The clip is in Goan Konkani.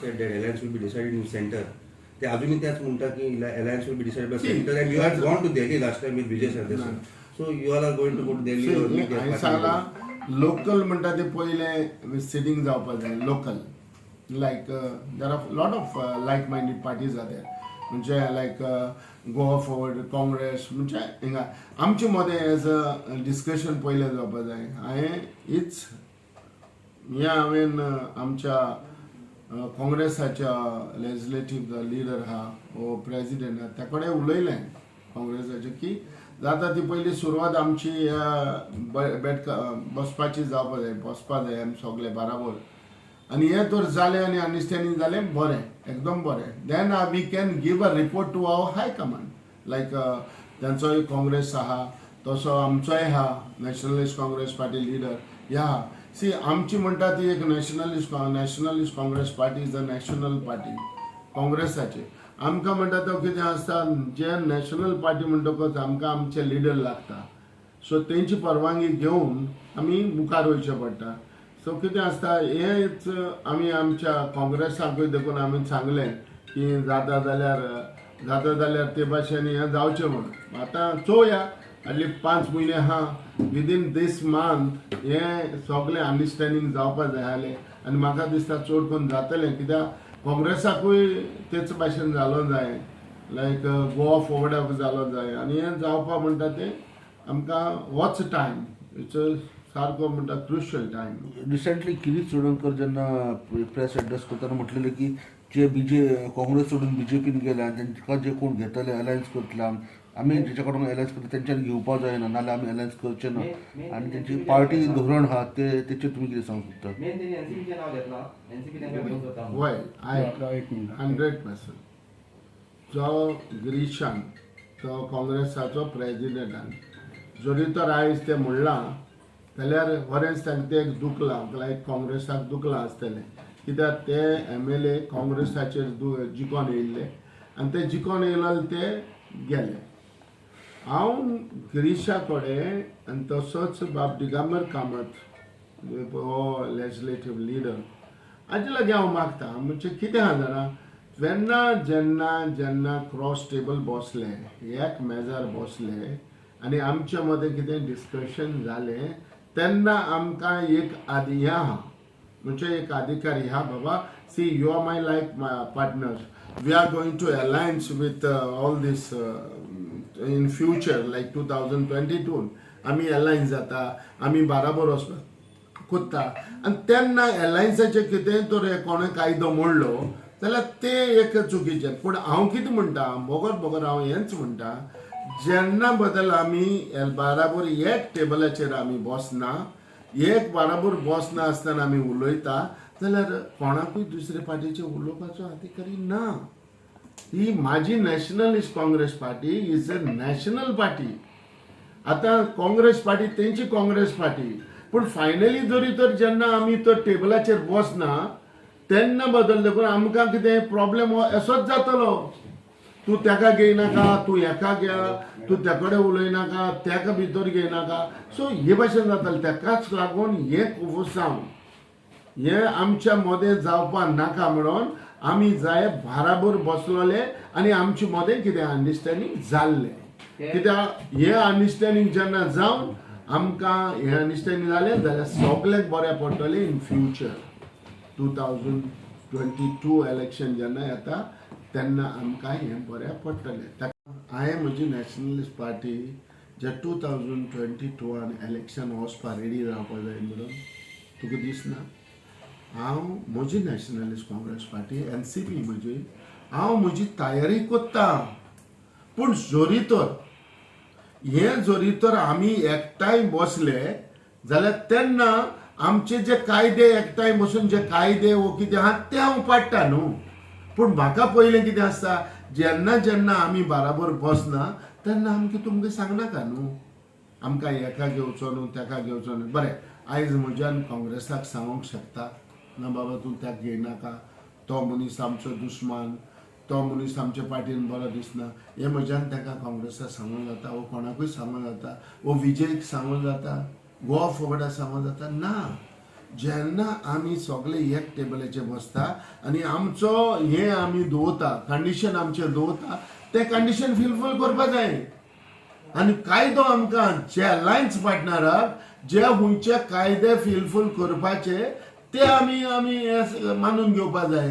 Said that alliance will be decided in center. ते अजूनही त्याच म्हणटा की alliance will be decided by center and you have gone to Delhi last time with Vijay Sardesai, so you all are going to go to Delhi. हांवें सांगलां, लोकल म्हणटा ते पयलें सिटींग जावपा जाय. Local, like there are lot of like minded parties are there, म्हणजे लायक गोवा फॉरवर्ड, काँग्रेस, म्हणजे हिंगा आमचे मदें एज अ डिस्कशन पयलें जावपा जाय. हांवें हीच हें हांवें आमच्या काँग्रेसाच्या लेजिस्लेटीव लिडर आहा वो प्रेजिडेंट आहा, त्या कडेन उलयलें काँग्रेसाचे की जाता ती पयली सुरवात आमची बेट बसपाची जावपा जाय, बसपा जाय आमी सगळे बाराबर. आनी हें तर जालें आनी अंडरस्टँडींग जालें, बरें, एकदम बरें. Then we can give a report to our high command, like तांचोय Congress आहा, तसो आमचोय आहा नॅशनलिस्ट काँग्रेस पार्टी लिडर ह्या. सी, आमची म्हणटा ती एक Nationalist Congress Party is a national party. काँग्रेसाची आमकां म्हणटा तो कितें आसता, जे नॅशनल पार्टी म्हणटकच आमकां आमचे लिडर लागता. सो तेंची परवानगी घेवन आमी मुखार वयचें पडटा. सो कितें आसता, हेच आमी आमच्या काँग्रेसाकूय देखून आमी सांगलें की जाता जाल्यार ते भाशेन हें जावचें म्हणून. आतां चोवया, हाडली 5 म्हयने आहा. विदीन दीस मंथ हें सगळें अंडरस्टँडींग जावपा जाय आसलें आनी म्हाका दिसता चड करून जातलें, कित्याक काँग्रेसाकूय तेच भाशेन जालो जाय, लायक गोवा फॉरवर्डाक जालो जाय. आनी हें जावपा म्हणटा तें आमकां होच टायम, it's सारको म्हणटा क्रुशियल टायम. रिसेंटली किरीट चोडणकर जेन्ना प्रेस एड्रेस करतना म्हटलेले की जे बीजे काँग्रेस सोडून बीजेपीन गेले आनी तांकां जे कोण घेतले, अलायन्स करतले, आमी जेच्या कडून अलायन्स करतले तेंच्यांनी घेवपा जायना, नाल्यार आमी अलायन्स करचे ना. आनी तेंची पार्टी धोरण आहा ते तेचेर तुमी कितें सांगूंक सोदता? मेन तेणी एनसीपीचें नाव घेतलां, एनसीपी तांकां घेवंक सोदता म्हणून. वय, आयक. एक मिनट. 100%. जो गिरीशान, तो काँग्रेसाचो प्रेजिडेंटान जरी तर आयज तें म्हणलां जाल्यार बरेंच तांकां तें एक दुखलां, लायक काँग्रेसाक दुखलां आसतलें, कित्याक ते एमएलए काँग्रेसाचेर जिखोन येयल्ले आनी ते जिखोन येयले ते गेले. हांव गिरीशा कडेन आनी तसोच बाब दिगंबर कामत हो लेजिस्लेटीव लिडर हाजे लागीं हांव मागता. म्हणजे कितें आहा जाणा, जेन्ना जेन्ना जेन्ना क्रॉस टेबल बसले, एक मेजार बसले आनी आमच्या मदें कितें डिस्कशन जालें, तेन्ना आमकां एक आदी हें आहा, म्हणजे एक अधिकारी ह्या बाबा, see, you are my like partners, we are going to alliance with all this in future, like 2022 आमी अलायन्स जाता, आमी बाराबर वचपा कोत्ता. आनी तेन्ना अलायन्साचें कितेंय तर कोणें कायदो मोडलो जाल्यार तें एक चुकीचें. पूण हांव कितें म्हणटा, बगर बगर हांव हेंच म्हणटा, जेन्ना बदल आमी बाराबर एक टेबलाचेर आमी बसना, एक बाराबर बसना आसतना आमी उलयता जाल्यार कोणाकूय दुसरे पार्टीचेर उलोवपाचो अधिकारी ना. ही माझी Nationalist Congress Party is a national party. आतां काँग्रेस पार्टी तेंची काँग्रेस पार्टी, पूण फायनली जरी तर जेन्ना आमी तर टेबलाचेर बसना तेन्ना बदल देखून आमकां कितें प्रॉब्लेम असोच जातलो. तूं तेका घेयनाका, तूं हेका घे, तूं त्या कडेन उलयनाका, तेका भितर घेयनाका. सो हे भाशेन जातलें. तेकाच लागून हें कोफुसांव हे आमच्या मदें जावपा नाका म्हणून आमी जाय बाराबर बसलोले आनी आमचे मदें कितें अंडरस्टँडींग जाल्लें. कित्याक हें अंडरस्टँडींग जेन्ना जावन आमकां हें अंडरस्टँडींग जालें जाल्यार सगल्यांक बरें पडटलें. In future 2022 election जेन्ना येता तेन्ना आमकां हें बरें पडटलें. ताका हांवें म्हजी नॅशनलिस्ट पार्टी जे 2022आन इलेक्शन वचपा रेडी रावपा जाय म्हणून तुका दिसना? हांव म्हजी नॅशनलिस्ट काँग्रेस पार्टी, एनसीपी म्हजी, हांव म्हजी तयारी कोत्ता. पूण जरी तर हें जरी तर आमी एकठांय बसले जाल्यार तेन्ना आमचे जे कायदे, एकठांय बसून जे कायदे वो कितें आहा ते हांव पाडटा न्हू. पूण म्हाका पयलें कितें आसता, जेन्ना जेन्ना आमी बाराबर बसना तेन्ना आमकां तुमकां सांगनाका न्हू, आमकां हेका घेवचो न्हू, तेका घेवचो न्हू. बरें, आयज म्हज्यान काँग्रेसाक सांगूंक शकता ना, बाबा तूं ताका घेयनाका, तो मनीस आमचो दुस्मान, तो मनीस आमच्या पार्टीन बरो दिसना, हें म्हज्यान ताका काँग्रेसाक सांगूंक जाता वो कोणाकूय सांगूंक जाता वो विजयक सांगूंक जाता, गोवा फॉरवर्डाक सांगूंक जाता? ना. जेन्ना आमी सगळे एक टेबलाचेर बसता आनी आमचो हें आमी दवरता, कंडिशन आमचें दवरता, तें कंडिशन फिलफील करपा जाय. आनी कायदो आमकां जे अलायन्स पार्टनराक जे खंयचे कायदे फिलफूल करपाचे ते आमी आमी हे मानून घेवपा जाय.